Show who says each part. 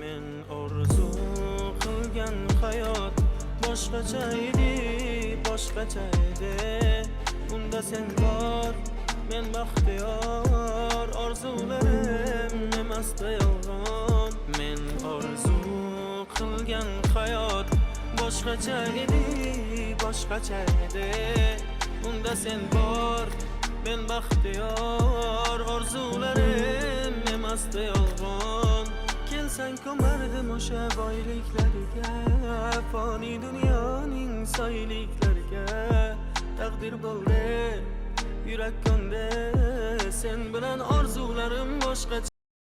Speaker 1: Men orzu qilgan hayot boshqacha edi, boshqacha edi. Unda sen bor, men baxtiyor. Orzularim emasdi yolg'on. Men orzu qilgan hayot boshqacha edi, boshqacha edi. Unda sen bor, men baxtiyor. Orzularim emasdi yolg'on. Kelsang, ko'mardim o'sha boyliklarga, foniy dunyoning soyliklariga. Taqdir bo'ldi, yurak ko'ndi. Sen bilan orzularim boshqacha.